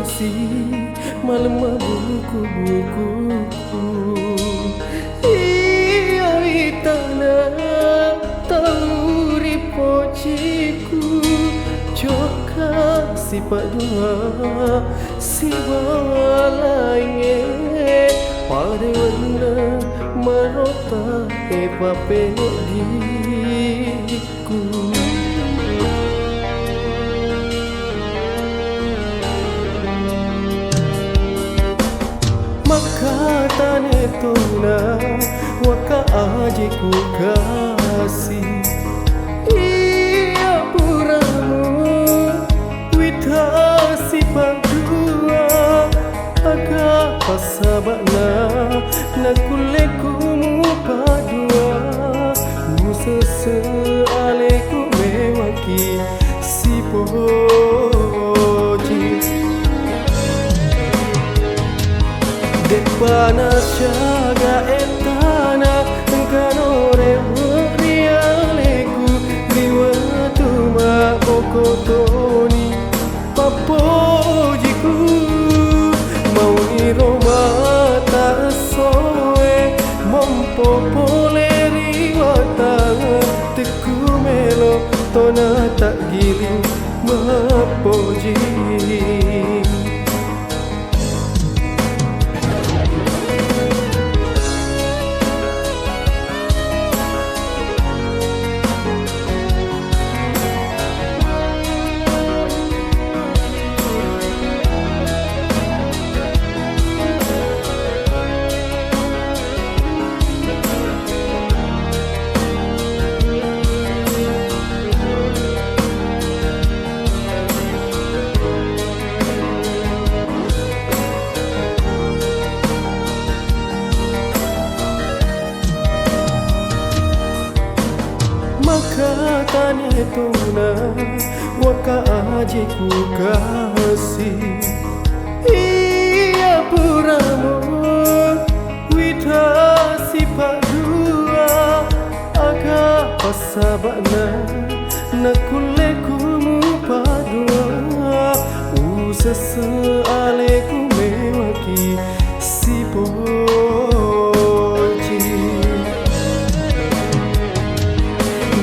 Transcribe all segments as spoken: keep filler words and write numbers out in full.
Si malemma buku-bukuku, iya witana tau ri pociku, jokka sipaddua sibawa laingnge, pada wenna marotta e pappeneddikku. Makkatane tona waka aje ku kasi, iya puramu wita sipaddua, aga passaba'na nakulle ku mupaddua, musesse aleku mewaki sipoji. De'pa nasyaga ettana engkano rewe ri aleku, ri wettu mabboko toni pappojiku. Mauniro mata essoe mompo pole ri watang, tekku melo tona taggiling mappoji. Makkatane tona waka aje ku kasi, iya puramu wita sipaddua, aga passaba'na nakulle ku mupaddua, usesse aleku mewaki sipoji.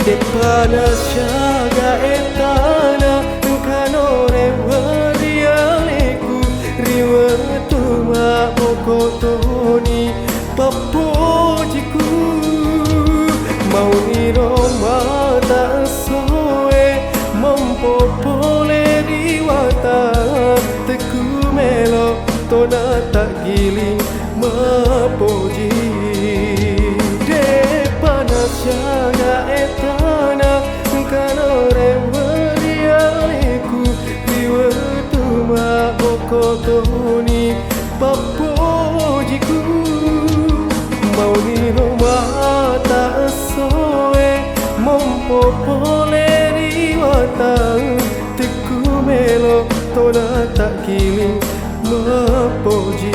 De'pa nasyaga ettana engkano rewe ri aleku, ri wettu mabboko toni pappojiku. Mauniro mata essoe mompo pole ri watang, tekku melo tona taggiling mappoji. De'pa nasyaga ettana engkano rewe ri aleku, ri wettu mabboko toni pappojiku. Mauniro mata essoe mompo pole ri watang, tekku melo tona taggiling mappoji.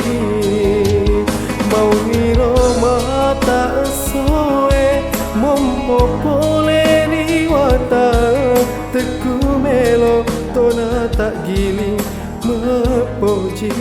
Mauniro mata essoe mompo pole ri watang, tekku melo tona taggiling mappoji.